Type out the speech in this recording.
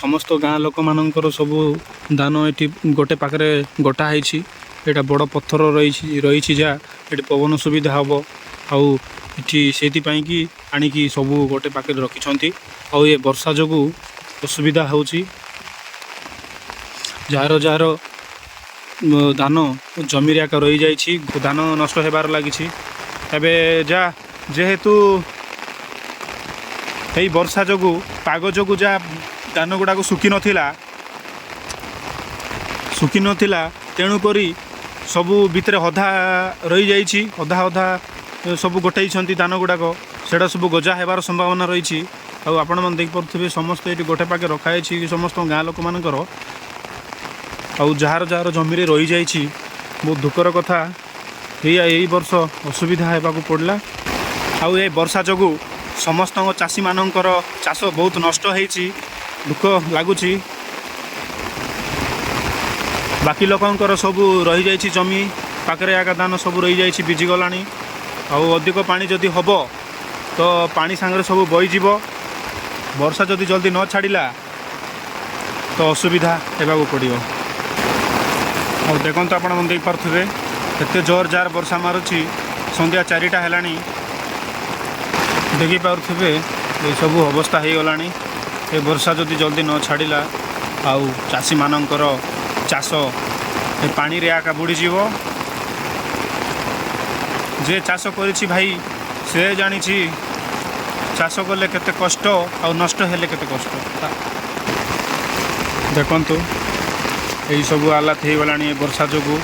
ସମସ୍ତ ଗାଁ ଲୋକମାନଙ୍କର ସବୁ ଧାନ ଏଠି ଗୋଟେ ପାଖରେ ଗୋଟା ହେଇଛି। ଏଇଟା ବଡ଼ ପଥର ରହିଛି ରହିଛି ଯାହା ଏଠି ପବନ ସୁବିଧା ହେବ। ଆଉ ଏଠି ସେଇଥିପାଇଁ କି ଆଣିକି ସବୁ ଗୋଟେ ପାଖରେ ରଖିଛନ୍ତି। ଆଉ ଏ ବର୍ଷା ଯୋଗୁଁ ଅସୁବିଧା ହେଉଛି। ଯାହାର ଯାହାର ଧାନ ଜମିରେ ଏକା ରହିଯାଇଛି, ଧାନ ନଷ୍ଟ ହେବାର ଲାଗିଛି। ଏବେ ଯାହା ଯେହେତୁ ଏଇ ବର୍ଷା ଯୋଗୁଁ, ପାଗ ଯୋଗୁଁ ଯାହା ଧାନ ଗୁଡ଼ାକ ଶୁଖିନଥିଲା ଶୁଖିନଥିଲା, ତେଣୁକରି ସବୁ ଭିତରେ ଅଧା ରହିଯାଇଛି। ଅଧା ଅଧା ସବୁ ଗୋଟେଇଛନ୍ତି ଧାନ ଗୁଡ଼ାକ, ସେଇଟା ସବୁ ଗଜା ହେବାର ସମ୍ଭାବନା ରହିଛି। ଆଉ ଆପଣମାନେ ଦେଖିପାରୁଥିବେ, ସମସ୍ତେ ଏଇଠି ଗୋଟେ ପାଖେ ରଖାହେଇଛି ସମସ୍ତ ଗାଁ ଲୋକମାନଙ୍କର। ଆଉ ଯାହାର ଯାହାର ଜମିରେ ରହିଯାଇଛି, ବହୁତ ଦୁଃଖର କଥା, ଏଇଆ ଏଇ ବର୍ଷ ଅସୁବିଧା ହେବାକୁ ପଡ଼ିଲା। ଆଉ ଏ ବର୍ଷା ଯୋଗୁଁ ସମସ୍ତଙ୍କ ଚାଷୀମାନଙ୍କର ଚାଷ ବହୁତ ନଷ୍ଟ ହେଇଛି, ଦୁଃଖ ଲାଗୁଛି। ବାକି ଲୋକଙ୍କର ସବୁ ରହିଯାଇଛି, ଜମି ପାଖରେ ଏକା ଧାନ ସବୁ ରହିଯାଇଛି, ଭିଜିଗଲାଣି। ଆଉ ଅଧିକ ପାଣି ଯଦି ହେବ ତ ପାଣି ସାଙ୍ଗରେ ସବୁ ବହିଯିବ। ବର୍ଷା ଯଦି ଜଲ୍ଦି ନ ଛାଡ଼ିଲା ତ ଅସୁବିଧା ହେବାକୁ ପଡ଼ିବ। ଆଉ ଦେଖନ୍ତୁ, ଆପଣମାନେ ଦେଖିପାରୁଥିବେ କେତେ ଜୋର ଜାର ବର୍ଷା ମାରୁଛି। ସନ୍ଧ୍ୟା 4ଟା ହେଲାଣି। ଦେଖିପାରୁଥିବେ, ଏସବୁ ଅବସ୍ଥା ହେଇଗଲାଣି। ଏ ବର୍ଷା ଯଦି ଜଲ୍ଦି ନ ଛାଡ଼ିଲା, ଆଉ ଚାଷୀମାନଙ୍କର ଚାଷ ଏ ପାଣିରେ ଏକା ବୁଡ଼ିଯିବ। ଯେ ଚାଷ କରିଛି ଭାଇ, ସେ ଜାଣିଛି ଚାଷ କଲେ କେତେ କଷ୍ଟ ଆଉ ନଷ୍ଟ ହେଲେ କେତେ କଷ୍ଟ। ଦେଖନ୍ତୁ, ଏଇସବୁ ହାଲାତ ହେଇଗଲାଣି ଏ ବର୍ଷା ଯୋଗୁଁ।